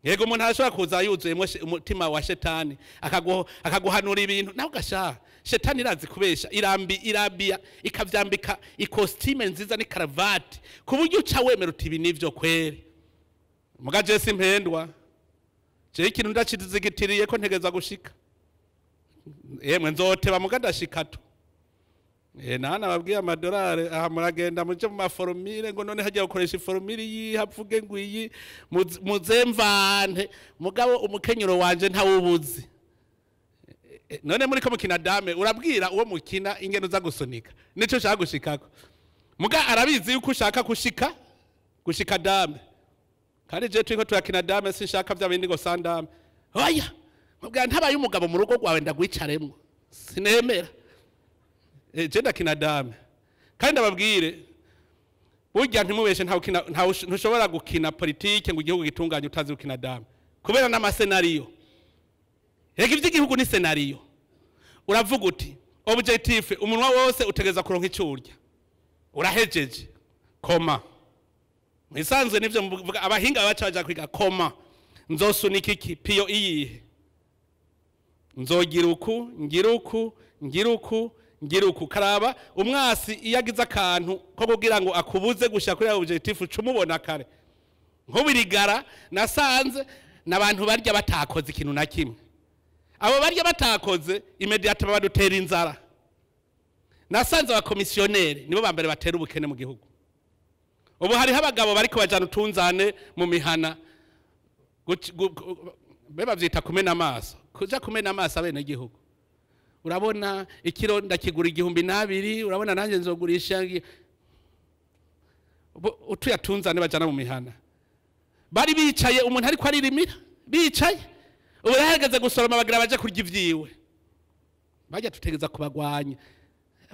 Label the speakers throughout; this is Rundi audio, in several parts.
Speaker 1: Yego, umuntu arashobora kuza yuzuyemo umutima wa shetani, akaguhanura ibintu nawe ugashaha. Shetani irazi kubesha, irambi irabiya ikavyambika ikositime nziza n'ikaravati, ku buryo uca wemera uti: "Ibi nivyo kweri." Muga je simpendwa. Jewe ikintu ndakizigitiriye ko ntegeza gushika. Yemwe, nzoteba, muga ndashika tu. Nana babwiye amadolari aha, muragenda muje mu ma formules ngo none hagiye gukoresha i formule iyi, havuge ngo iyi muzemvante, mugabo umukenyero wanje ntawubuzi. None muri ko mukina dame, urabwira uwo mukina ingene uza gusunika, nico ushaka gushikako, muga arabizi yuko ushaka gushika dame. Kandi je turiko turakina dame, sinshaka vya bindi ngo sans dame. Oya, mubwira ntabaye umugabo mu rugo rwawe ndagwicaremwo, sinemera. Je ndakina dame, kandi ndababwire, burya ntimubeshe, ntushobora gukina politike ngo igihugu gitunganye utazi gukina dame, kubera n'ama scénario. Reka, ivy'igihugu ni scénario. Uravuga uti: "Objectif, umunwa wose utegeza kuronka icyo urya." Urahejeje koma mwisanzwe, nivyo mvuga. Abahinga baca baja kwiga koma: nzosunika iki, pion iyihe, nzogira uku, ngira uku, ngira uku, ngira uku. Karaba umwasi iyo agize akantu ko kugira ngo akubuze gushika kuri objectif, uca umubona kare. Nk'ubirigara nasanze n'abantu barya batakoze ikintu na kimwe. Abo barya batakoze, immédiatement badutera inzara. Nasanze abakomisiyoneri nibo ba mbere batera ubukene mu gihugu. Ubu hariho abagabo bariko bajana utunzane mu mihana, be bavyita kumena amaso, kuja kumena amaso abenegihugu. Urabona ikiro ndakigura 2000, urabona nanjye nzogurisha utuyatunzane bajana mu mihana. Bari bicaye, umuntu ariko aririmira bicaye, ubu yarahagaze gusoroma, bagira baje kurya ivyiwe. Bajya tutegeza kubagwanya,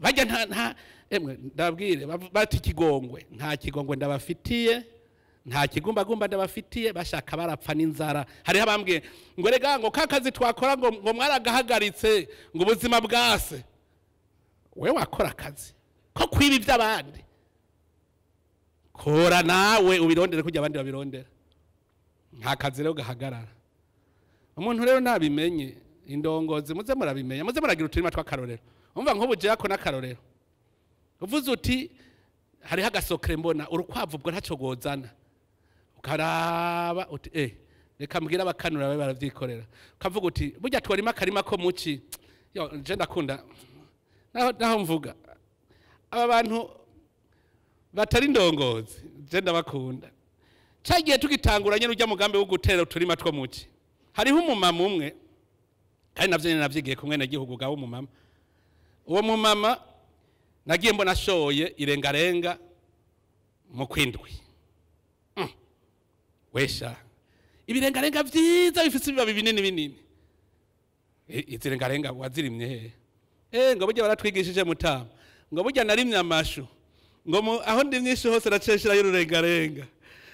Speaker 1: bajya nta emwe, ndabwire bati ikigongwe, nta kigongwe ndabafitiye, nta kigumbagumba ndabafitiye. Bashaka barapfa n'inzara. Hariho abambwiye ngo: "Rega ngo ka kazi twakora ngo mwaragahagaritse, ngo ubuzima bwase." We wakora akazi ko kwiba iby'abandi, kora nawe ubirondere kujya abandi babirondera. Nta kazi rero gahagarara. Umuntu rero nabimenye, indongozi muze murabimenya, muze muragira uturima tw'akarorero. Umva, nk'ubu jewe ako n'akarorero, uvuze uti: "Hariho agasokere, mbona urukwavu ubwo ntacyo rwozana." Ukaraba uti: "Reka mbwira abakanura babe baravyikorera." Ukavuga uti: "Burya tworima akarima ko muci." Yo je ndakunda naho mvuga aba bantu batari indongozi, je ndabakunda. Cagiye tugitangura nyene urya mugambi wo gutera uturima two muci, hariho umumama umwe, kandi navyo nyene navyigiye kumwe na gihugu gawo. Umumama, uwo mumama nagiye mbona ashoye irengarenga mu kwindwi. Wesha ibirengarenga vyiza bifise ibibabi binini binini. Izi rengarenga wazirimye hehe? Ngo burya baratwigishije mutama, ngo burya narimye amashu, ngo aho ndimye ishu hose nacesherayo ururengarenga,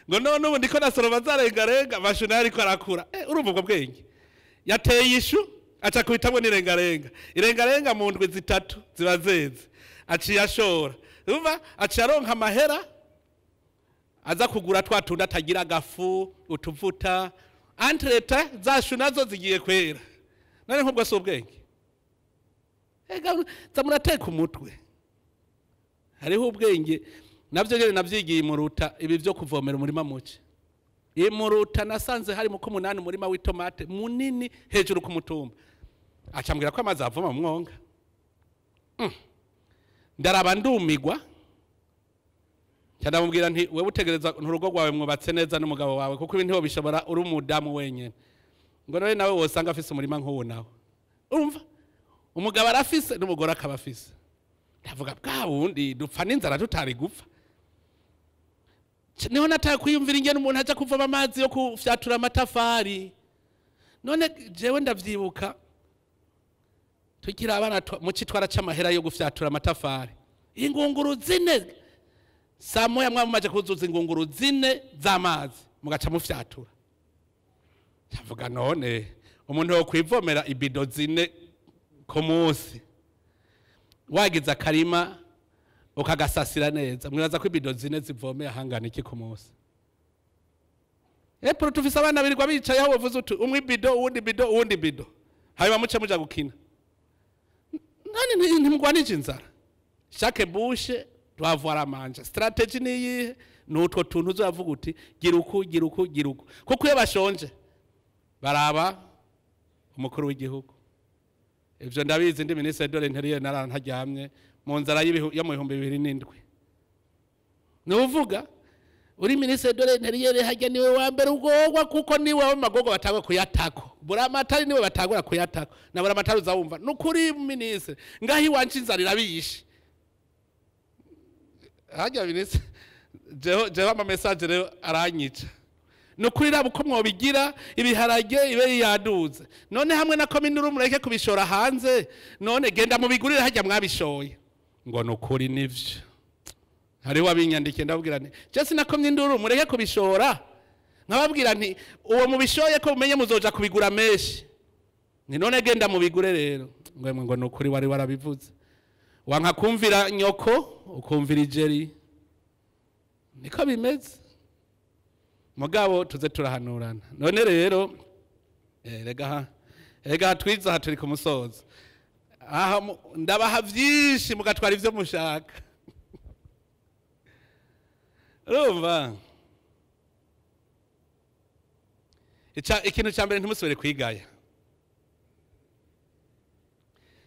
Speaker 1: ngo none ubu ndiko nasoroma za rengarenga, amashu nayo ariko arakura. Urumva ubwo bwenge? Yateye ishu, aca kubitamwo n'irengarenga. Irengarenga mu ndwi 3 ziba zeze, aciye ashora. Urumva aciye aronka amahera aza kugura twa tundi atagira agafu, utuvuta. Entre-temps za shu nazo zigiye kwera. None nk'ubwo si ubwenge? Ega za murateka umutwe, hariho ubwenge. Navyo nyene navyigiye imuruta, ibi vyo kuvomera umurima muke. Imuruta nasanze hari mu kumunani umurima w'itomate munini hejuru ku mutumba. Acambwira ko amazi avoma mu mwonga. Ndaraba ndumigwa. Ndamubwira nti: "Wewe utegereza urugo rwawe mwubatse neza n'umugabo wawe, kuko ibi ntiwo uri umudamu wenyene." Ngo none nawe wosanga afise umurima nk'uwo nawe. Urumva umugabo arafise n'umugore akaba afise. Ndavuga: "Bwa wundi dupfa n'inzara tutari gupfa." Niho nataye kwiyumvira ingene umuntu aja kuvoma amazi yo kufyatura amatafari. None jewe ndavyibuka tukiri abana, muci twaraca amahera yo gufyatura amatafari, ingunguru 4. Saa 1 mwaba kuzuza ingunguru 4 z'amazi, mugaca mufyatura. Ndavuga: "None umuntu wo kwivomera ibido 4 ku munsi, wagize akarima ukagasasira neza, mwibaza ko ibido 4 zivomeye ahangana iki ku munsi?" Epro tufise abana birirwa bicaye aho bavuze uti umwe bido uwundi bido uwundi bido, hanyuma muce muja gukina. Nani ntimugwanije inzara? Chaque bouche doit avoir à manger. Stratégie ni iyihe? Ni utwo tuntu uzavuga uti gira uku gira uku gira uku, kuko iyo bashonje baraba umukuru w'igihugu. Ivyo ndabizi, ndi ministre de l'intérieur narantaryamye mu nzara yo mu 2007. Nuvuga uri ministre de l'intérieur hajya niwe wa mbere ugogwa, kuko niwe w'amagogo batagwa kuyatako. Buramatari niwe batagura kuyatako, na buramatari uzawumva nukuri ministre ngaho iwanje inzara irabishe. Hajya ministre jeho ama message rero aranyica. Nukuri rabo uko mwobigira ibiharage ibe yaduze, none hamwe na komine urumureke kubishora hanze, none genda mubigurire hajya mwabishoye. Ngo nukuri nivyo. Hari wabinyandikiye ndabwira nti je sinakomye induru mureke kubishora, nkababwira nti uwo mubishoye ko mumenye muzoja kubigura menshi, ni none genda mubigure rero. Ngo ngo nukuri wari warabivuze, wanka kumvira nyoko ukumvira ijeri, niko bimeze. Mugabo tuze turahanurana. None rero rega twiza turi ku musozo aha, ndabaha vyinshi mugatwara ivyo mushaka. Urumva ikintu cya mbere, ntimusubire kwigaya,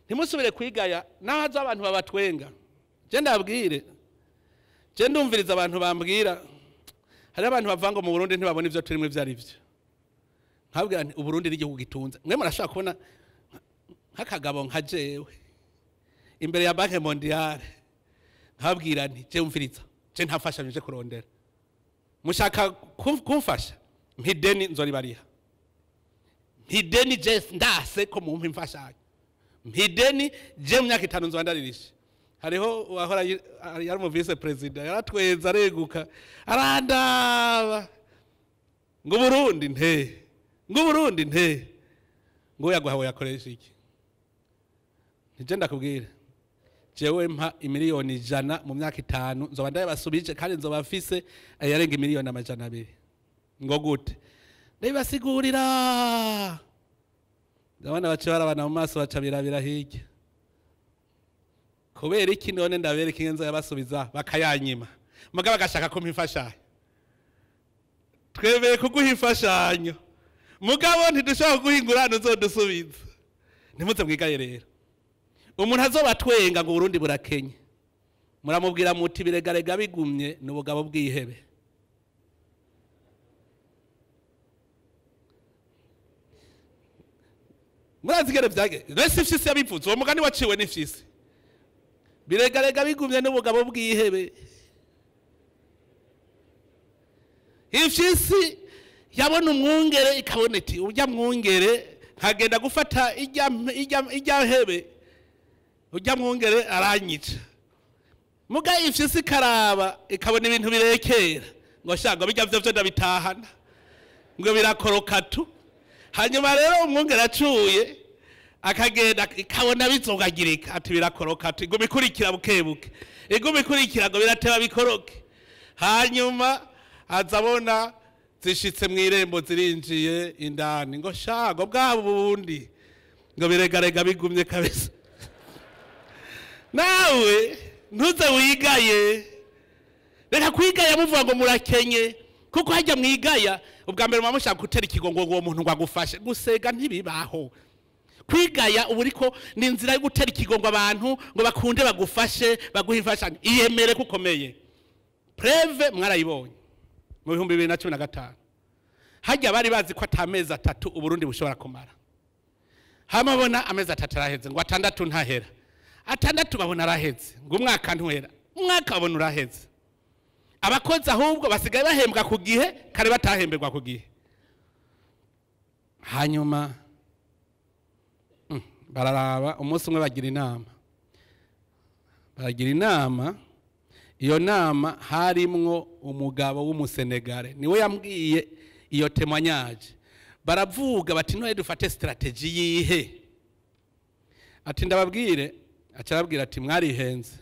Speaker 1: ntimusubire kwigaya naho haza abantu babatwenga. Je ndabwire, je ndumviriza abantu bambwira, hari abantu bavuga ngo mu Burundi ntibabona ivyo turimo ivyo ari vyo. Nkabwira nti Uburundi ni igihugu gitunze. Mwe murashaka kubona nk'akagabo nka jewe imbere ya Banque Mondiale, nkabwira nti je umviriza, je ntafasha nje kurondera, mushaka kumfasha mpideni nzoribariha, mpideni je ndase ko mumpa imfashanyo, mpideni je mu myaka 5 nzobandaririsha. Hariho wahora yari mu vice president yaratweza areguka arandaba ngo Burundi nte, ngo Burundi nte, ngo yaguhawe yakoresha iki? Nije ndakubwira jewe mpa imiliyoni 100 mu myaka 5 nzoba ndabasubije, kandi nzoba mfise ayarenga imiliyoni 200. Ngo gute? Ndabibasigurira. Ndabona bace barabana mu maso baca birabira hirya. Kubera iki none ndabereka ingenzo yabasubiza bakayanyima, mugabo bagashaka ko mpifashanyo. Twebeye kuguha imfashanyo, mugabo ntidushobora kuguha ingurane uzodusubiza. Ntimuze mwigaye rero. Umuntu azobatwenga ngo Burundi burakenye, muramubwira muti biregarega bigumye n'ubugabo bwihebe. Murazigere vyage rese ifisi yabivuze, uwo mugani waciwe n'ifisi. Biregarega bigumye n'ubugabo bwihebe. Ifisi yabona umwungere ikabona iti ujya mwungere nkagenda gufata ijya hebe, ujya mwungere aranyica. Muga ifisi karaba ikabona ibintu birekera, ngo shango bijya vyo ndabitahana, ngo birakoroka tu. Hanyuma rero umwungere acuye akagenda ikabona bizogagirika, ati birakoroka tu, iguma ikurikira bukebuke, iguma ikurikira ngo birateba bikoroke. Hanyuma azabona zishitse mu irembo zirinjiye indani, ngo shago bwa bundi ngo biregarega bigumye kabisa. Nawe ntuze wigaye, reka kwigaya muvuga ngo murakenye, kuko hajya mwigaya ubwa mbere mushaka gutera ikigongo ngo uwo muntu ngo agufashe. Gusega ntibibaho. Kwigaya ubu uriko ni inzira yo gutera ikigongo abantu ngo bakunde bagufashe baguhe imfashanyo. Iyemere kukomeye. Preve mwarayibonye mu 2015, hajya bari bazi ko atamezi 3 Uburundi bushobora kumara. Hamabona amezi 3 araheze, ngo 6 ntahera, 6 babona araheze, ngo umwaka ntuhera, umwaka babona uraheze. Abakozi ahubwo basigaye bahembwa ku gihe kare batahemberwa ku gihe. Hanyuma bararaba umunsi umwe bagira inama, baragira inama. Iyo nama harimwo umugabo w'umusenegale, niwe yambwiye iyo témoignage. Baravuga bati none dufate strategie yihe? Ati ndababwire, acarabwira ati mwarihenze,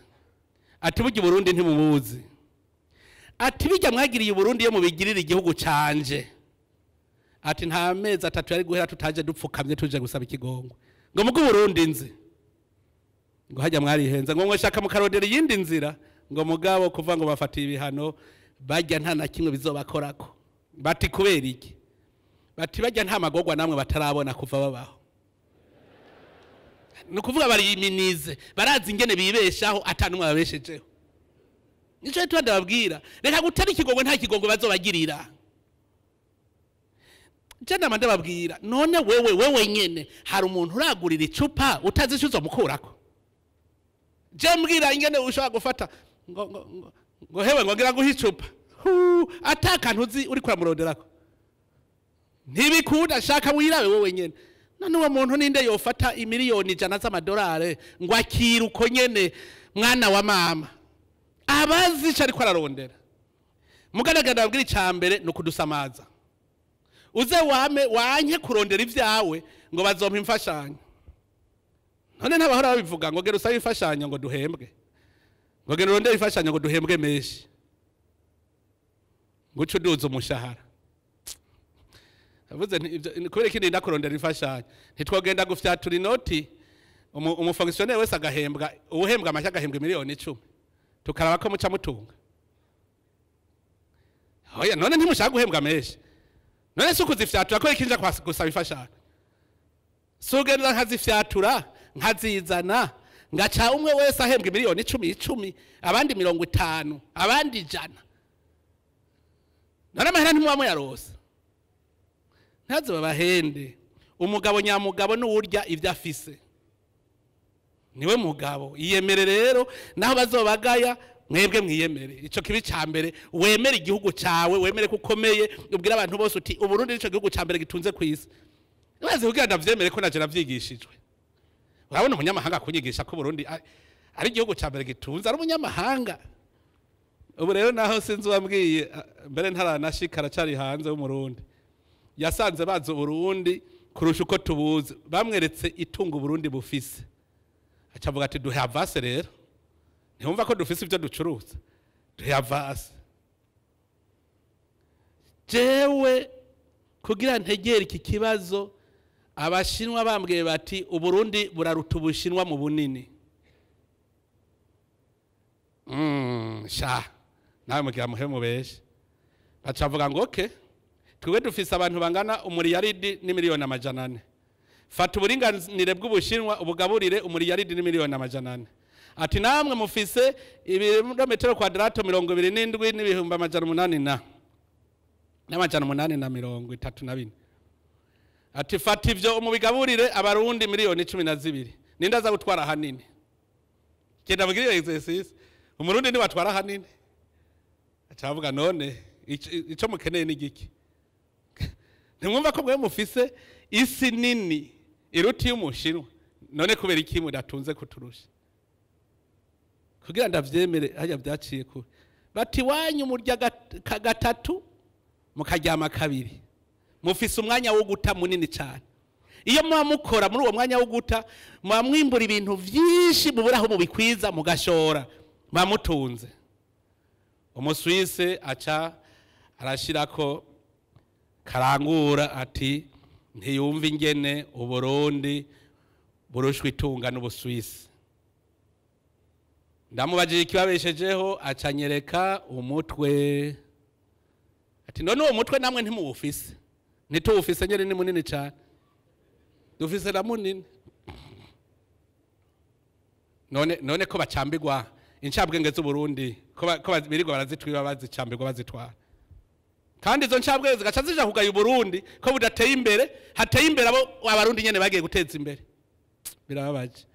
Speaker 1: ati burya Burundi ntimubuzi, ati bijya mwagiriye Burundi yo mubigirira igihugu canje. Ati nta mezi atatu yari guhera tutaje dupfukamye tuje gusaba ikigongwe. Ngo mugu Burundi nzi ngo hajya mwarihenze, ngo mwashaka mukarondera iyindi nzira, ngo mugabo kuva ngo bafatiye ibihano bajya nta na kimwe bizobakorako. Bati kubera iki? Bati bajya nta magorwa namwe batarabona kuva babaho. Ni ukuvuga bariyiminize, barazi ingene bibeshaho ata numwe babeshejeho. Nico rero ndababwira, reka gutera ikigongwe, nta kigongwe bazobagirira. Je nama ndababwira, none wewe nyene hari umuntu uragurira icupa utazi ico uzomukurako? Je mbwira ingene ushobora gufata ngo ngo ngo, ngo hewe ngo ngira nguhe icupa, ata kantu uzi uri kuramuronderako. Ntibikunda, shaka wirabe wewe nyene. None uwo muntu ninde yofata imiliyoni 100 z'amadolari ngo akira uko nyene mwana wa mama? Abazi ico ariko ararondera. Mugaragara ndababwira, ica mbere ni ukudusamaza. Uze wame wanke kurondera ivyawe ngo bazompa imfashanyo. None ntabahora babivuga ngo gera usabe imfashanyo ngo duhembwe, ngo gera urondere imfashanyo ngo duhembwe menshi, ngo uce uduza umushahara. Avuze nti kubera iki ndinda kurondera imfashanyo? Ntitwogenda gufyatura inoti, umufonctionnaire wese agahembwa, uwuhembwa amashyi agahembwa miliyoni 10, tukaraba ko muca mutunga. Oya, none ntimushaka guhembwa menshi? None si ukuzifyatura ko ikinja gusaba imfashanyo? Si ugenda nkazifyatura nkazizana, ngaca umwe wese ahembwa miliyoni 10 10, abandi 50, abandi 100. None amahera ntimuba muyarose. Ntaze babahende. Umugabo nyamugabo n'uwurya ivyo afise niwe mugabo. Iyemere rero, naho bazobagaya mwebwe mwiyemere. Ico kibi ca mbere, wemere igihugu cawe, wemere ko ukomeye, ubwire abantu bose uti Uburundi nico gihugu ca mbere gitunze kwisi. Baze kugira ndavyemere ko naje navyigishijwe. Urabona umunyamahanga kunyigisha ko Burundi ari igihugu ca mbere gitunze, ari umunyamahanga. Ubu rero naho sinzi wambwiye mbere ntaranashika, aracari hanze w'Umurundi. Yasanze bazi Uburundi kurusha uko tubuzi. Bamweretse itungo Uburundi bufise, acavuga ati duhe avance rero, ntiyumva ko dufise ivyo ducuruza, duhe avance. Jewe kugira ntegere iki kibazo, Abashinwa bambwiye bati Uburundi buraruta Ubushinwa mu bunini. Sha nawe mugira muhe mubeshe. Bacavuga ngo okay, twebwe dufise abantu bangana umuriyaridi n'imiliyoni 400. Fata uburinganire bw'Ubushinwa ubugaburire umuriyaridi n'imiliyoni 400. Ati namwe mufise ibirometero kwadrato 27 n'ibihumbi 800 na 834. Ati fata ivyo umubigaburire Abarundi miliyoni 12. Ninde aza gutwara hanini? Genda mugire iyo exercice. Umurundi ni watwara hanini. Acavuga none ico mukeneye ni giki? Ntimwumva ko mwe mufise isi nini iruti y'Umushinwa, none kubera iki mudatunze kuturusha? Kugira ndavyemere hajya byaciye kure. Bati wanyu murya gatatu mukaryama kabiri, mufise umwanya wo guta munini cyane. Iyo muba mukora muri uwo mwanya wo guta, muba mwimbura ibintu vyinshi muburaho mubikwiza mugashora, muba mutunze. Umuswise aca arashirako karangura ati ntiyumva ingene Uburundi burushwa itunga n'Ubuswisi. Ndamubajije ikibabeshejeho, acanyereka umutwe. Ati none uwo mutwe namwe ntimuwufise? Ntituwufise nyene, ni munini cyane, dufise na munini. None ko bacambirwa incabwenge z'Uburundi, ko birirwa barazitwiba, bazicambirwa bazitwara, kandi izo ncabwenge zigaca zija kugaya Uburundi ko budateye imbere, hateye imbere abo Abarundi nyene bagiye guteza imbere. Birababaje.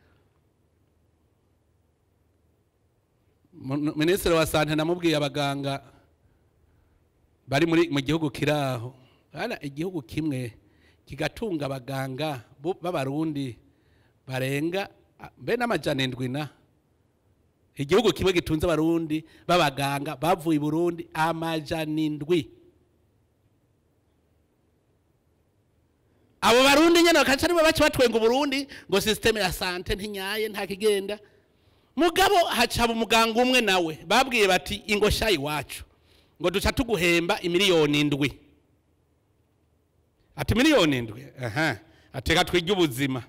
Speaker 1: Minisitiri wa Sante namubwiye abaganga bari muri mu gihugu kiraho, bana igihugu kimwe kigatunga abaganga b'Abarundi barenga mbe n'amajana 7 na igihugu kimwe gitunze Abarundi b'abaganga bavuye i Burundi 700. Abo Barundi nyene bakaca aribo baca batwenga Uburundi ngo système ya santé ntinyaye, nta kigenda. Mugabo hacaba umuganga umwe nawe babwiye bati ingo sha iwacu ngo duca tuguhemba imiliyoni 7. Ati 7 miliyoni, aha, ateka twige ubuzima.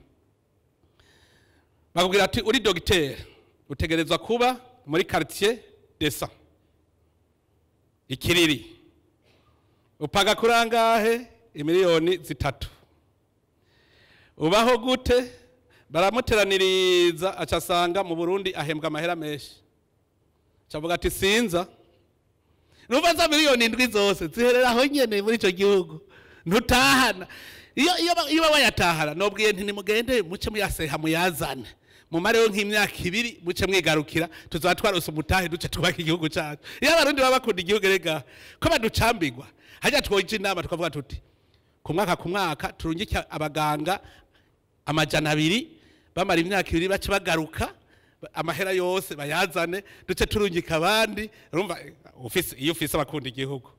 Speaker 1: Bakubwira ati uri dogiteri utegerezwa kuba muri quartier de Ikiriri, upaga kuri angahe? 3 miliyoni. Ubaho gute? Baramuteraniriza, aca asanga mu Burundi ahembwa amahera menshi, aca ati sinza. Numva za 7 miliyoni zose ziherera aho nyene muri ico gihugu, ntutahana. Iyo wayatahana, nobwiye nti nimugende muce muyaseha muyazane, mumareho nk'imyaka 2, muce mwigarukira, tuzaba twarose umutahe, duce twubaka igihugu cyacu. Iyo Abarundi baba bakunda igihugu, rega ko baducambigwa hajya, twoja inama tukavuga tuti ku mwaka ku mwaka turungike abaganga 200, bamara imyaka 2 bace bagaruka, amahera yose bayazane, duce turungika abandi. Urumva ufise, iyo ufise abakunda igihugu,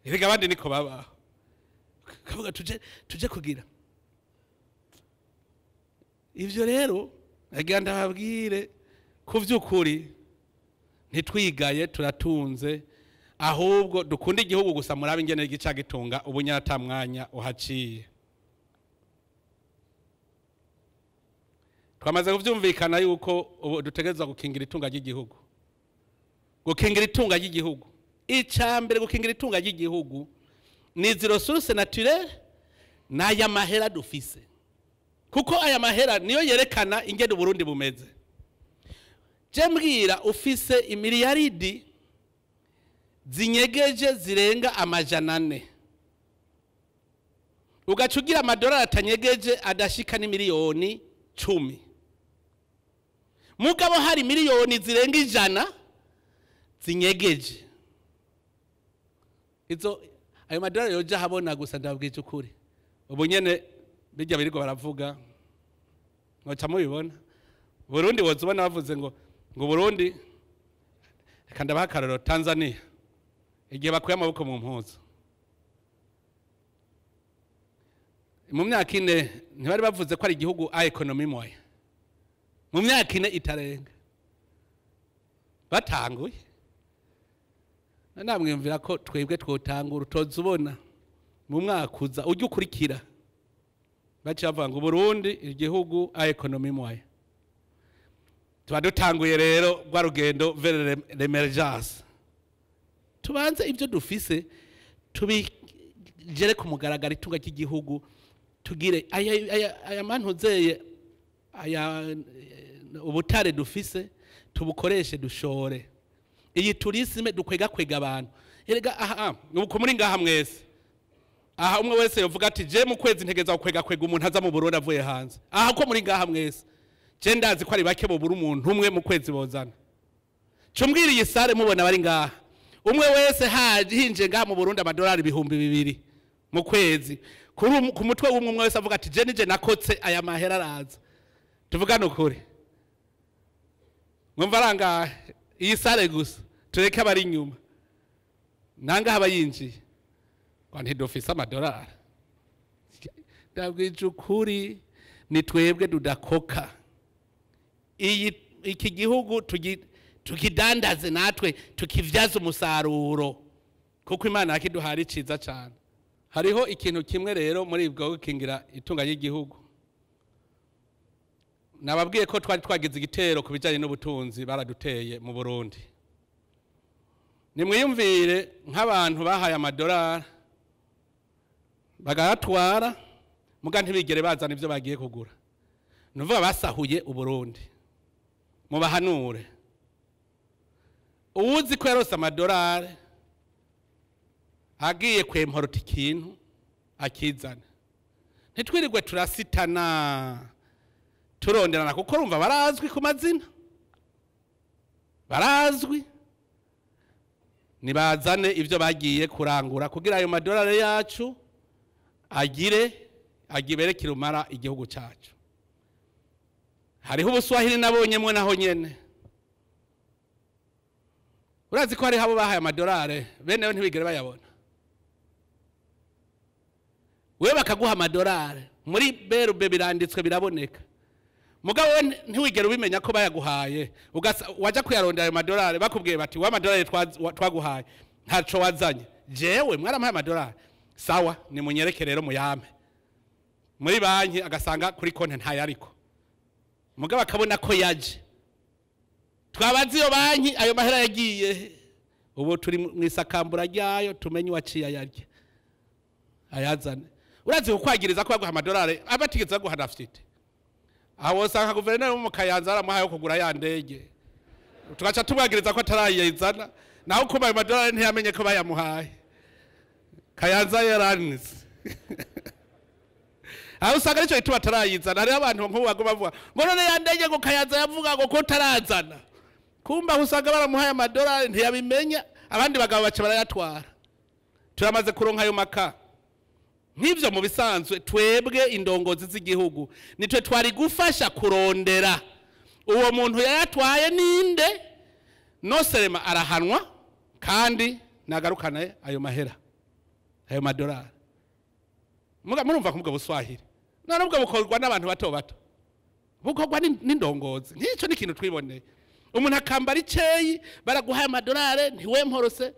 Speaker 1: erega abandi niko babaho. Kavuga tuje kugira ivyo. Rero nagira ndababwire ku vy'ukuri, ntitwigaye, turatunze, ahubwo dukunda igihugu gusa. Murabe ingene gica gitunga ubunyatamwanya uhaciye. Twamaze kuvyumvikana yuko ubu dutegerezwa gukingira itunga ry'igihugu. Gukingira itunga ry'igihugu, icya mbere gukingira itunga ry'igihugu ni izi ressources naturelles n'aya mahera dufise, kuko aya mahera niyo yerekana ingene Uburundi bumeze. Je mbwira, ufise imiliyaridi zinyegeje zirenga 400, ugaca ugira amadolari atanyegeje adashika n'10 miliyoni, mugabo hari 100 miliyoni zinyegeje. Izo ayo madolari yoja habona gusa, ndabwije ukuri, ubu nyene bijya biriko baravuga ngoca mubibona. Burundi woza ubona bavuze ngo Burundi. Reka ndabaha akarorero: Tanzania, igihe bakuye amaboko mu mpuzu mu myaka 4, ntibari bavuze ko ari igihugu à économie moyenne? Mu myaka 4 itarenga batanguye. Namwiyumvira ko twebwe twotangura, utoza ubona mu mwaka uza ujya ukurikira baciye bavuga ngo Burundi igihugu à économie moyenne. Tuba dutanguye rero rwa rugendo vers l'émergence. Tubanze ibyo dufise tubigere ku mugaragaro, itunga ry'igihugu tugire aya mantuzeye, aya ubutare dufise tubukoreshe, dushore iyi tourisme, dukwega kwega abantu. Erega aha ubu muri ngaha mwese aha, umwe wese yovuga ati je mu kwezi ntegeza gukwega kwega umuntu aza mu Burundi avuye hanze. Aha ko muri ngaha mwese, je ndazi ko ari bake bobura umuntu umwe mu kwezi bozana. Cumbwira, iyi salle mubona bari ngaha, umwe wese haje hinje ngaha mu Burundi amadolari 2000 mu kwezi kuri ku mutwe w'umwe, umwe wese avuga ati je nije nakotse aya mahera araza, tuvugane ukuri, mwumva arangahe? Iyi salle gusa, tureke abari inyuma, nangaha abayinjiye ngo ntidufise amadolari. Ndabwije ukuri, ni twebwe tudakoka. Iyi iki gihugu tukidandaze natwe, tukivyaza umusaruro, kuko Imana yakiduhari ciza cyane. Hariho ikintu kimwe rero muri ubwo gukingira itunga ry'igihugu. Nababwiye ko twari twagize igitero ku bijyanye n'ubutunzi, baraduteye mu Burundi. Nimwiyumvire nk'abantu bahaye amadolari bagayatwara, muga ntibigere bazana ibyo bagiye kugura, ni ukuvuga basahuye Uburundi. Mubahanure, uwuzi ko yarose amadolari agiye kwemporota ikintu akizana, ntitwirirwe turasitana turonderana, kuko urumva barazwi ku mazina, barazwi. Nibazane ibyo bagiye kurangura kugira ayo madolari yacu agire agibere kirumara igihugu cyacu. Hariho ubuswahili nabonyemwe naho nyene. Urazi ko hariho abo bahaye amadolari, bene ntibigere bayabona. We bakaguha amadolari muri berube, biranditswe, biraboneka, mugabo we ntiwigere ubimenya ko bayaguhaye. Wajya kuyarondera ayo madolari, bakubwiye bati wa madolari twaguhaye ntaco wazanye. Jewe mwarampaye amadolari? Sawa, nimunyereke rero muyame. Muri banki agasanga kuri konti ntayariko, mugabo akabona ko yaje. Twabaza iyo banki ayo mahera yagiye. Ubu turi mu isakambura ryayo, tumenye uwaciye ayarya, ayazane. Urazi kukwagiriza ko baguha amadolari abatigeze baguha nafite. Aho usanga guverineri wo mu Kayanza aramuhaye yo kugura ya ndege, tugaca tumwagiriza ko atarayizana, naho kuba ayo madolari ntiyamenye ko bayamuhaye. Kayanza yaranise. Aho usanga aricyo gituma atarayizana. Hariho abantu nk'ubu baguma bavuga ngo none ya ndege, ngo Kayanza yavuga ngo ko utarazana. Kumba aho usanga baramuhaye amadolari ntiyabimenya, abandi bagabo baca barayatwara. Turamaze kuronka ayo maka nk'ivyo. Mu bisanzwe twebwe indongozi z'igihugu nitwe twari gufasha kurondera uwo muntu yayatwaye ninde. Non seulement arahanwa, kandi nagarukane ayo mahera, ayo madolari. Murumva kumubwo buswahili none ubwo bukorwa n'abantu bato bato, bukorwa n'indongozi. Nk'icyo ni ikintu twiboneye, umuntu akambara iceyi, baraguhaye amadolari ntiwemporose.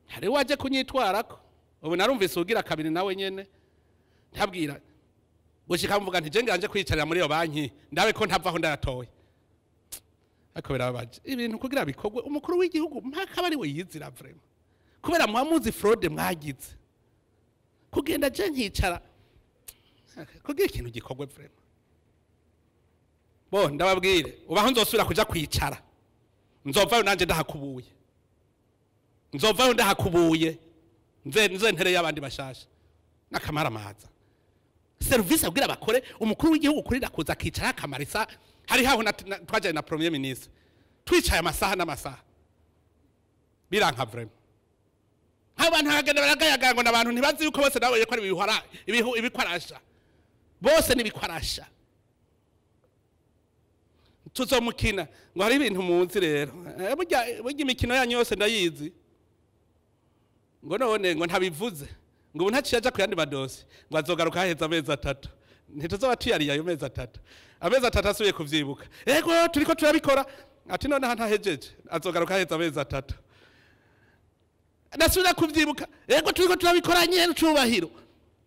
Speaker 1: Hari waje kunyitwarako, ubu narumvise ugira kabiri nawe nyene ntabwira gushika mvuga nti je nganje kwicarira muri iyo banki ndabe ko ntavaho ndayatoye. Ariko birababaje, ibintu kugira bikorwe umukuru w'igihugu mpaka aba ari we yizira vraiment, kubera muba muzi fraude mwagize. Kugenda je nkicara kugira ikintu gikorwe vraiment. Bo ndababwire, ubaho nzosubira kuja kwicara, nzovayo nanje ndahakubuye, nzovayo ndahakubuye, nze ntere y'abandi bashasha n'akamaramaza. Service kugira bakore, umukuru w'igihugu kurira kuza akicara akamarisa. Hari haho twajanye na premier ministre, twicaye amasaha n'amasaha, biranka vraiment. Nk'abantu bagenda baragayagaya ngo n'abantu ntibazi yuko bose nabonye ko ari ibihwara, ibikwarasha bose n'ibikwarasha. Tuzomukina ngo hari ibintu muzi rero. Burya imikino yanyu yose ndayizi. Ngo none ngo ntabivuze, ngo ubu ntaciye aja ku yandi madosi, ngo azogaruka haheze amezi 3. Ntituzoba tuyariye ayo mezi 3? Amezi 3 asubiye kuvyibuka, ego turiko turabikora, ati noneho ntahejeje, azogaruka haheze amezi 3. Nasubira kuvyibuka, ego turiko turabikora nyene cubahiro,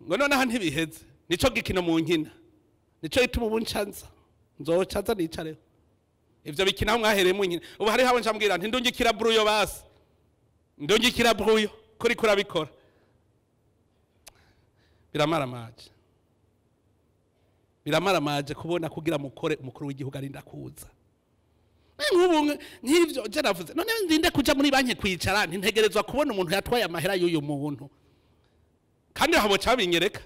Speaker 1: ngo noneho ntibiheze. Nico gikino mu nkina, nico gituma ubu ncanza, nzoca nicareho ivyo bikina aho mwahereye mu nkina. Ubu hariho abo ncambwira nti ndungikira brouillon, basi ndungikira brouillon kuri kurabikora. Biramaramaje, biramaramaje kubona kugira mukore umukuru w'igihugu arinda kuza. Nk'ubu nk'ivyo je navuze, none ndinde kuja muri banki kwicara, ntintegerezwa kubona umuntu yatwaye amahera y'uyu muntu, kandi aho boca binyereka,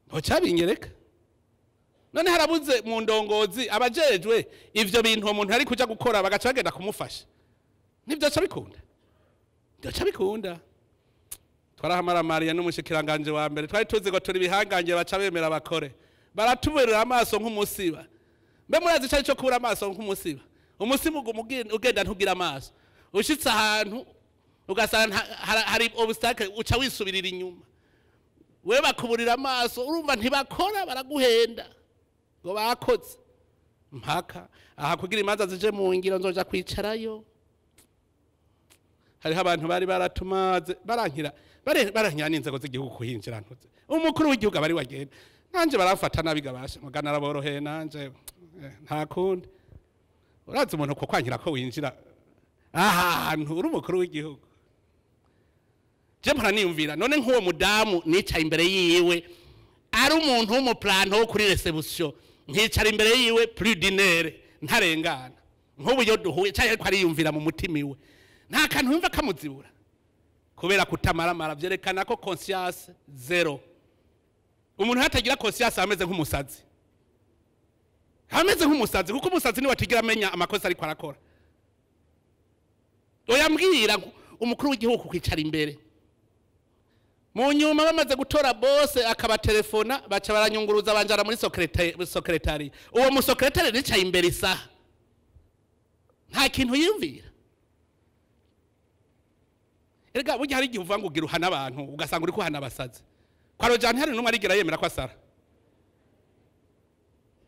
Speaker 1: boca binyereka. None harabuze mu ndongozi abajejwe ivyo bintu uwo muntu ari kuja gukora, bagaca bagenda kumufasha? Ntivyoca bikunda, byoca bikunda. Twarahamara n'umushikiranganje wa mbere, twari tuzi ngo turi bihangange, baca bemera bakore, baratuberera amaso nk'umusiba. Mbe murazi icari co kubura amaso nk'umusiba? Umusiba uguma ugenda ntugira amaso, ushitse ahantu ugasanga hari obstacle, uca wisubirira inyuma. We bakuburira amaso, urumva ntibakora, baraguhenda ngo bakoze. Mpaka aha kugira imanza zije mu ngiro, nzoja kwicarayo. Hariho abantu bari baratumaze, barankira, barankira n'inzego z'igihugu kuhinjira ntuze umukuru w'igihugu abari wagenda. Nanje barafata nabi gabasha, mugana araboroheye nanje nta kundi. Urazi umuntu ko kwankira ko winjira ahantu uri umukuru w'igihugu. Je mpora niyumvira, none nk'uwo mudamu nicaye imbere yiwe ari umuntu w'umuplanto wo kuri réception, nkicara imbere yiwe plus d'une heure ntarengana, nk'ubu iyo duhuye cyangwa ariko ariyumvira mu mutima iwe, nta kantu yumva kamuzibura kubera kutamaramara? Vyerekana ko conscience zéro. Umuntu hatagira conscience ameze nk'umusazi, ameze nk'umusazi, kuko umusazi niwe atigira amenya amakosa ariko arakora. Oya, mbwira ngo umukuru w'igihugu kwicara imbere. Mu nyuma bamaze gutora bose akabatelefona, baca baranyunguruza banjara muri secrétariat. Uwo musecrétaire nicaye imbere isaha nta kintu yiyumvira. Erega burya hari igihe uvuga ngo ugira uhana abantu, ugasanga uri kuhana abasazi. Kwa rojani hari n'umwe arigera yemera ko asara?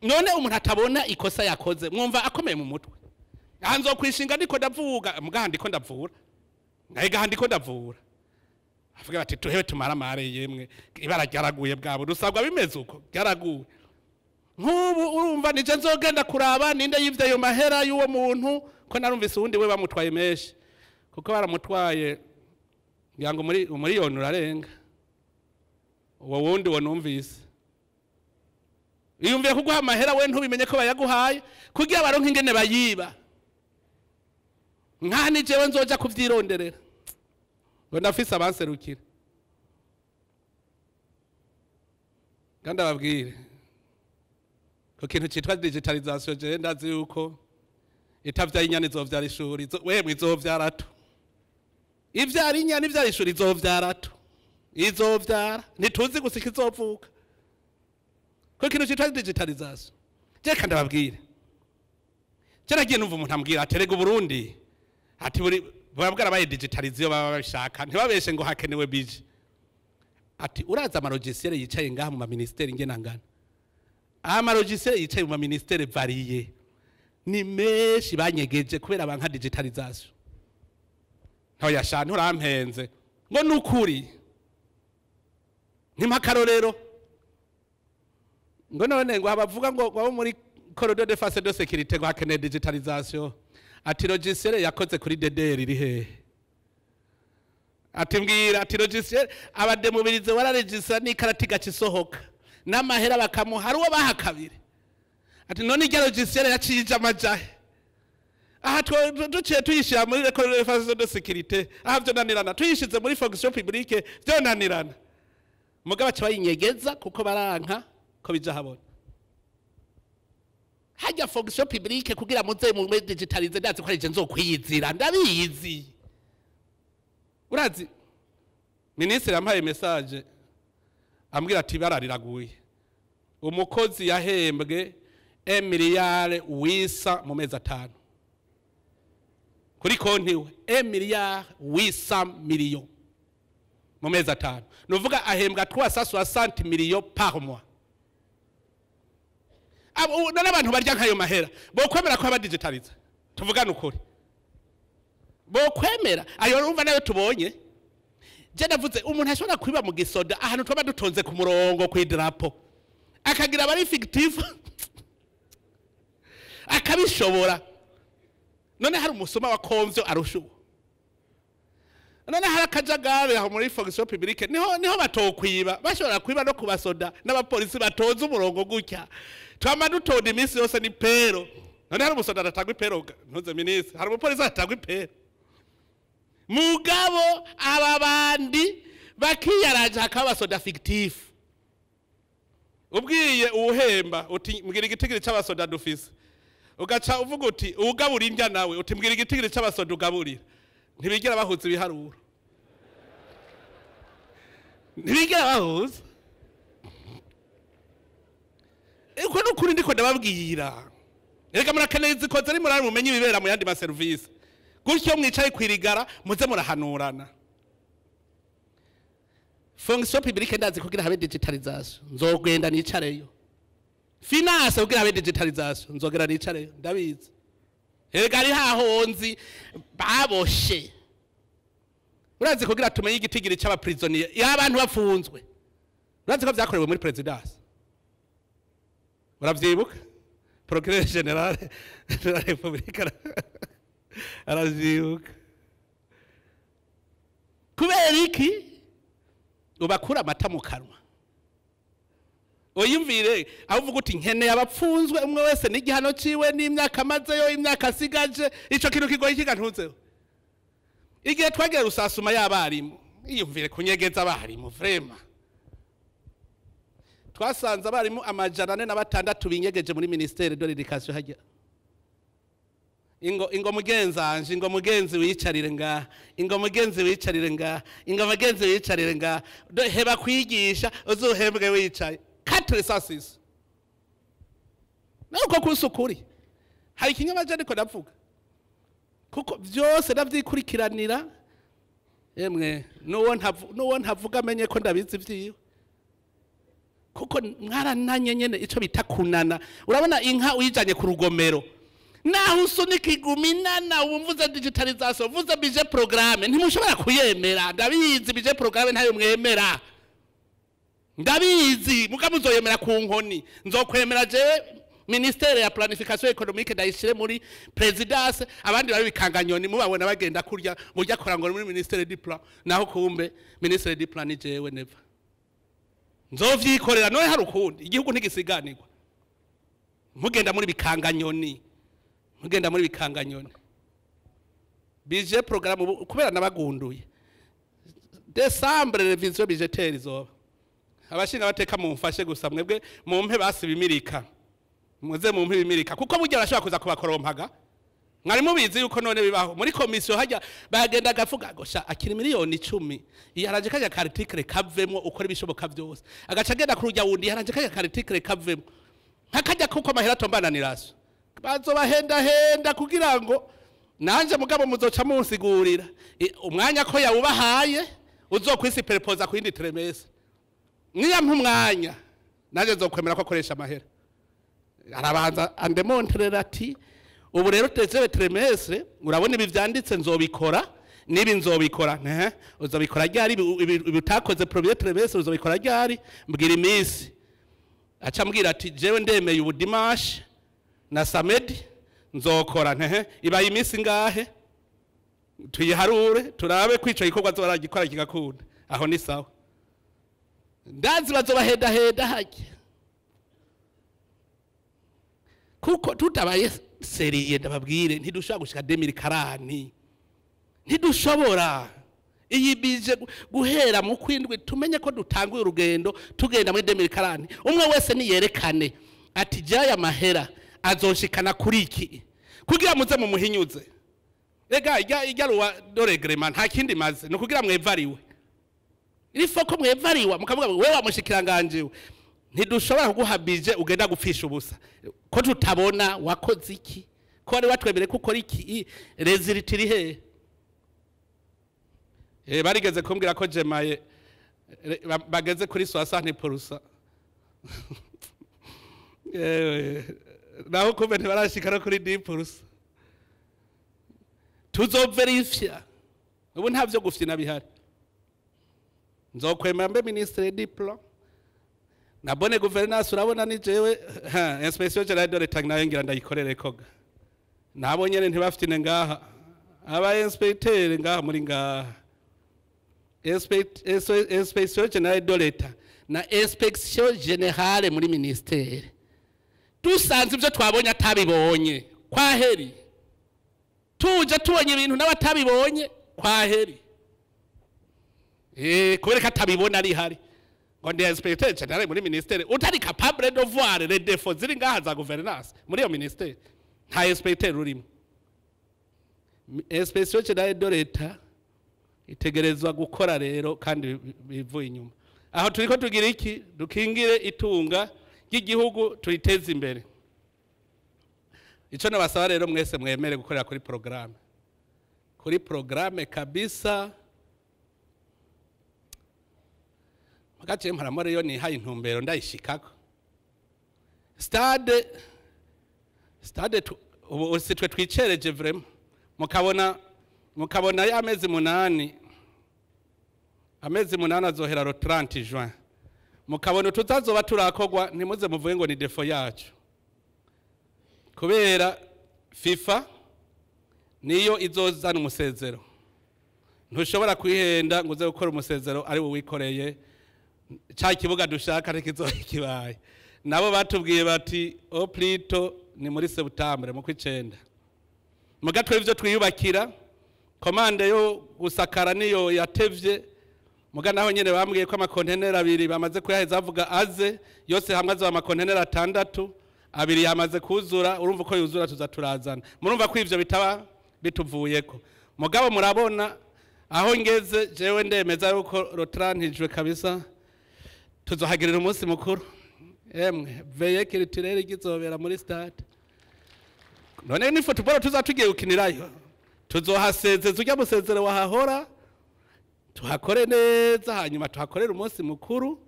Speaker 1: None umuntu atabona ikosa yakoze, mwumva akomeye mu mutwe? Aha nzokwishinga ndiko ndavuga, mugaha ndiko ndavura. Nkahiga handi ko ndavura. Avuga bati tuhebe tumaramare yemwe, ibara ryaraguye bwabo rusabwa bimeze uko ryaraguye. Nk'ubu urumva nije nzogenda kuraba ninde yivye ayo mahera y'uwo muntu, ko narumvise uwundi we bamutwaye menshi, kuko baramutwaye ngira ngo muri umuriyoni urarenga. Uwo wundi wo numvise iyumviye kuguha amahera we ntubimenye ko bayaguhaye kugira baronke ingene bayiba. Nkaha ni jewe nzoja kuvyironderera ngo ndafise abanserukira. Kandi ababwire ko kintu citwa digitalisation je ndazi yuko itavyaye inyana izovyara ishuri, wemwe izovyara to. Ivyara inyana ivyara ishuri izovyara to. Izovyara ntituzi gusa ikizovuka. Ko kintu citwa digitalisation je kandi ababwire, je nagiye numva umuntu ambwira ati rega Burundi ati buri bwarabaye digitalize iyo baba babishaka, ntibabeshe ngo hakenewe bije. Ati uraza ama logiciel yicaye ngaha mu ma ministeri ingena ngana, ama logiciel yicaye mu ma ministeri variye ni menshi banyegeje kubera banka digitalisation. Ntoya sha nturampenze ngo nukuri ntimpakarorero ngo none ngo abavuga ngo abo muri corridor de face de sécurité ngo hakeneye digitalisation. Ati logiciel yakoze kuri DDR iri hehe? Ati mbwira, ati logiciel abademobilize wararegisa n'ikarati gacisohoka n'amahera bakamuha ari uwo baha kabiri. Ati none irya logiciel yacije amajahe aha duciye tuyishira muri corridor de face de sécurité, aha vyonanirana, tuyishize muri fonction publique vyonanirana. Mugabo aca bayinyegeza kuko baranka ko bija habona. Hajya fonction publique kugira muze mu digitalize ndazi ko arije nzokwiyizira ndabizi. Urazi ministre yampaye message ambwira ati barariraguye umukozi yahembwe 1 miliyari wisa mu mezi 5 kuri konti we 1 miliyari wisa million mu mezi 5, nuvuga ahembwa 360 millions par mois. Abo n'abantu barya nkayo mahera bokwemera ko abadigitaliza, tuvugane ukuri bokwemera ayo urumva nayo tubonye. Je ndavuze umuntu ashobora kwiba mu gisoda ahantu twaba dutonze ku murongo ku idarapo akagira abari fictif akabishobora. None hari umusoma wa konvyo arushuwe, none hari akajagari aho muri fonction publique niho batokwiba, bashobora kwiba no kubasoda n'abapolisi batonze umurongo gutya twama dutonda iminsi yose ni pero. None hari umusoda adatagwa ipero, ntuze ministre, hari umupolisi adatagwa ipero. Mugabo aba bandi bakiyaraje hakaba abasoda fictif. Ubwiye uwuhemba uti mbwira igitigiri c'abasoda dufise, ugaca uvuga uti uwugabura indya nawe uti mbwira igitigiri c'abasoda ugaburira, ntibigera bahuza ibiharuro, ntibigera bahuza. Uko nukuri ndiko ndababwira, reka murakeneye izikoze ari murari mumenye ibibera mu yandi ma service gutyo mwicaye kwirigara muze murahanurana. Fonction publique ndazi kugira habe digitalisation nzogenda nicareyo, finance kugira habe digitalisation nzogera nicareyo ndabizi. Erega ari hahonzi baboshe. Urazi kugira tumenye igitigiri c'aba prisonnier y'abantu bafunzwe, urazi ko vyakorewe muri presidence, uravyibuka? Procureur général de la République aravyibuka. Kubera iki ubakura amata mu kanwa? Uyumvire aho uvuga uti nkeneye abapfunzwe umwe wese n'igihano ciwe n'imyaka amazeyo imyaka asigaje, ico kintu kigoye kigantuzeho. Igihe twagera rusasuma y'abarimu, iyumvire kunyegeza abarimu vraiment. Twasanze abarimu 406 binyegeje muri ministère de l'éducation hajya. Ingo mugenzanje, ingo mugenzi wicarire ngaha, ingo mugenzi wicarire ngaha, ingo mugenzi wicarire ngaha, heba kwigisha uzuhembwe wicaye. 406. Nuko kusukuri hari ikinyamaje ariko ndavuga kuko byose ndavyikurikiranira. Emwe nuwo ntavuga amenye ko ndabizi vyiwe, kuko mwarananye nyene ico bita kunana. Urabona inka uyijanye ku rugomero Naho usunika iguminana, ubu mvuze digitalisation, mvuze budget programme, ntimushobora kuyemera. Ndabizi, budget programme ntayo mwemera, ndabizi. Muga muzoyemera ku nkoni. Nzokwemera jewe ministère ya planification économique ndayishire muri présidence, abandi bari bikanganyoni mubabona bagenda kurya mujya kora ngo muri ministère du plan, naho kumbe ministère du plan ni jewe. Neva nzovyikorera. None hari ukundi? Igihugu ntigisiganirwa. Mugenda muri bikanganyoni, mugenda muri bikanganyoni. Budget programme ubu kubera nabagunduye, décembre révision budgétaire izoba. Abashinga bateka mumfashe gusa, mwebwe mumpe basi bimirika, muze mumpe ibimirika, kuko burya barashobora kuza kubakorompaga. Mwari mubizi yuko none bibaho muri komisiyo hajya bagenda agavuga gosha akiri miliyoni 10, yaraje kajya ka article kavemo, ukora ibishoboka byose, agaca agenda kurujya wundi, yaraje kajya ka article kavemo nkakajya, kuko amahera atombananiraso bazobahenda henda kugira ngo nanje. Mugabo muzoca munsigurira umwanya ko yawubahaye uzokwisiperepoza ku yindi trimestre. Niyampa umwanya, nanjye nzokwemera ko akoresha amahera. Arabanza andemontrera ati: "Ubu rero deuxième trimestre, urabona ibi vyanditse, nzobikora nibi, nzobikora." Ehe, uzobikora ryari? Ibi utakoze premier trimestre uzobikora ryari? Mbwira iminsi. Aca ambwira ati: "Jewe ndemeye ubu dimanche na samedi nzokora." Ntehe, ibaye iminsi ngahe? Tuyiharure turabe ko ico gikorwa azoragikora kigakunda. Aho ni sawa. Ndazi bazobahedaheda hajya, kuko tutabaye sérieux, ndababwire, ntidushobora gushika 2040, ntidushobora. Iyi bije guhera mu kwindwi, tumenye ko dutanguye urugendo tugenda muri 2040. Umwe wese niyerekane ati: "Jaya mahera azonshikana kuri iki," kugira muze mumuhinyuze. Ega ijya loi de règlement nta kindi maze, ni ukugira mwevariwe. Il faut ko mwevariwa, mukavuga ngo: "Wewe wamushikiranganje we, ntidushobora kuguha budget ugenda gupfisha ubusa, ko tutabona wakoze iki, ko wari watwemere ko ukora iki, résultat iri hehe?" Barigeze kumbwira ko jemaye bageze kuri 60%. Yewe, naho kumbe ntibarashika no kuri 10%. Tuzoverifya. Ubu nta vyo gufyina bihari. Nzokwemera mbe ministre du plan na bonne gouvernance. Urabona ni jewe ha, inspection générale de l'État nayo ngira ndayikorere koga. Nabo nyene ntibafitine ngaha, aba inspecteur ngaha muri ngaha, inspection générale de l'État na inspection générale muri ministère, dusanze ibyo twabonye atabibonye, kwaheri. Tuje tubonye ibintu nawe atabibonye, kwaheri. Kubera ko atabibona ari hari ngo ndi inspecteur général muri ministère, utari capable de voir les défauts ziri ngaha za gouvernance muri iyo ministère, nta inspecteur urimo. Inspection générale de l'État itegerezwa gukora rero kandi bivuye inyuma. Aho turiko tugira iki? Dukingire itunga ry'igihugu, turiteze imbere. Ico nabasaba rero, mwese mwemere gukorera kuri programme, kuri programme kabisa. Mugace mparamore yo nihaye intumbero ndayishikako. Stade ubu si twe twicereje vraiment, mukabona ya amezi 8, amezi 8 azohera le 30 juin, mukabona tutazoba turakogwa, ntimuze muvuge ngo ni défaut yacu, kubera FIFA niyo izozana umusezero. Ntushobora kwihenda ngo uze gukora umusezero ari wowe wikoreye ca kibuga dushaka, ntikizoba kibaye. Nabo batubwiye bati: "Au plus tôt ni muri septembre, mu kw'icenda." Muga twebwe ivyo twiyubakira, commande yo gusakara niyo yatevye. Muga naho nyene bambwiye ko amakonteneri 2 bamaze kuyaheza, bavuga aze yose hamwe azoba amakonteneri 6, 2 yamaze kuzura. Urumva uko yuzura tuza turazana. Murumva ko ivyo bitaba bituvuyeko. Mugabo murabona aho ngeze jewe, ndemeza yuko le 30 juin kabisa tuzohagirira umunsi mukuru. Emwe, veillée culturelle igizobera muri stade. None ni football tuza tugiye gukinirayo, tuzohasezeza ujya musezero wahahora, tuhakore neza, hanyuma tuhakorere umunsi mukuru,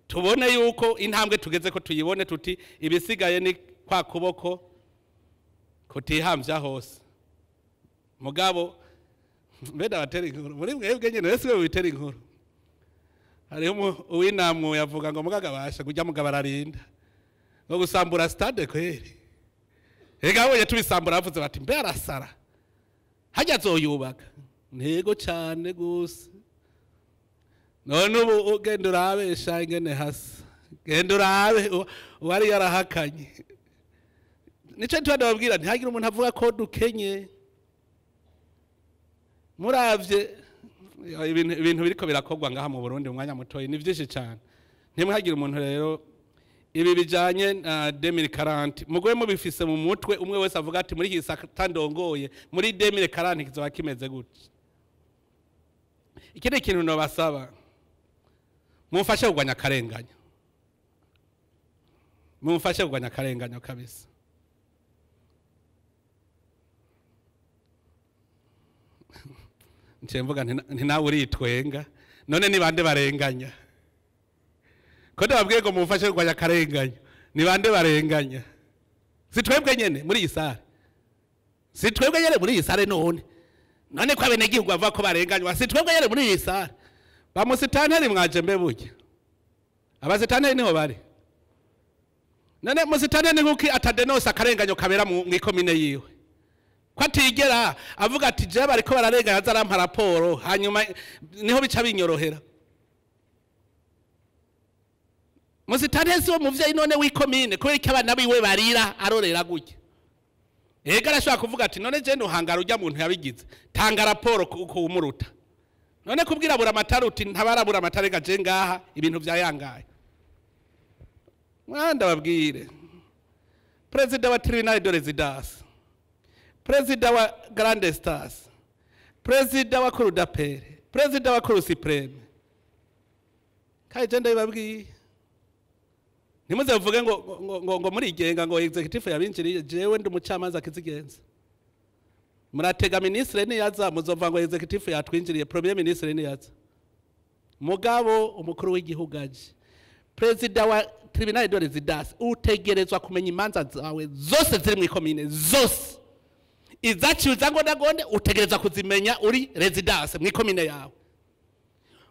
Speaker 1: tubone yuko intambwe tugeze ko tuyibone, tuti ibisigaye ni kwa kuboko. Kutihambya hose mugabo mbeda batera inkuru muri mwebwe nyene wese we witera inkuru. Hariho uwinamwe yavuga ngo mugaga basha kujya mugabo ararinda ngo gusambura stade kweri. Ega abonye tubisambura bavuze bati mbe arasara hajya azoyubaka ntego cyane gusa. None ubu ugenda urabe sha ingene hasa, genda urabe uwari yarahakanye. Nico ntibabwira ntihagire umuntu avuga ko dukenye. Muravye ibintu biriko birakorwa ngaha mu Burundi umwanya mutoyi ni vyinshi cyane. Ntimwagire umuntu rero ibi bijanye na 2040 mugwe mubifise mu mutwe, umwe wese avuga ati muri iki gisata ndongoye muri 2040 kizoba kimeze gute. Ikindi kintu no basaba, mumfashe kugwanya akarenganya, mumfashe kugwanya akarenganya kabisa. Nce mvuga nti nawe uritwenga, none ni bande barenganya? Ko ndababwiye ngo mumfashe kugwanya akarenganya, ni bande barenganya? Si twebwe nyene muri iyi sare, si twebwe nyene muri iyi sare. None ko abenegihugu bavuga ko barenganywa, si twebwe nyene muri iyi sare? Ba musitanteri mwaje mbe burya abasitanteri niho bari. None musitanteri nkuki atadenose akarenganyo kabera mu ikomine yiwe, ko atigera avuga ati je bariko bararenganya azarampa raporo, hanyuma niho bica binyorohera. Musitanteri si wo muvyeyi none w'ikomine, kubera iki abana biwe barira arorera gutya? Ega arashobora kuvuga ati none je nduhangara urya muntu yabigize, tanga raporo kuwumuruta. None kubwira bura amatara uti ntabarabura amatara rega je ngaha ibintu vyayangaye. Mwanda babwire Perezida wa Tribunal de Residence, Perezida wa Grande Stars, Perezida wa Cour d'appel, Perezida wa Cour suprême. Kandi je ndabibabwiye, ntimuze muvuge ngo ngo ngo muri igenga ngo executive yabinjiriye. Jewe ndi umucamanza akizigenza. Muratega ministre niyaza muzova ngo executive yatwinjiriye, premier ministre niyaza. Mugabo umukuru w'igihugu aje, Perezida wa Tribunal de Residence utegerezwa kumenya imanza zawe zose ziri mu ikomine zose, izaciwe izangondagonde utegerezwa kuzimenya uri residence mu ikomine yawe.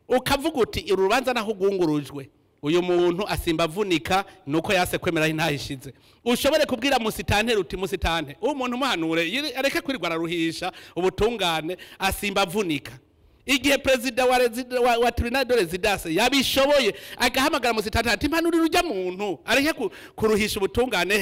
Speaker 1: Ukavuga uti uru rubanza naho ugungurujwe uyu muntu asimba avunika nuko yase kwemera intahishize. Ushobore kubwira musitanteri uti musitante uwo muntu muhanure areke kwirirwa araruhisha ubutungane asimba avunika. Igihe perezida wa Tribunal de Residence yabishoboye agahamagara musitanteri ati mpanurira ujya muntu areke kuruhisha ubutungane.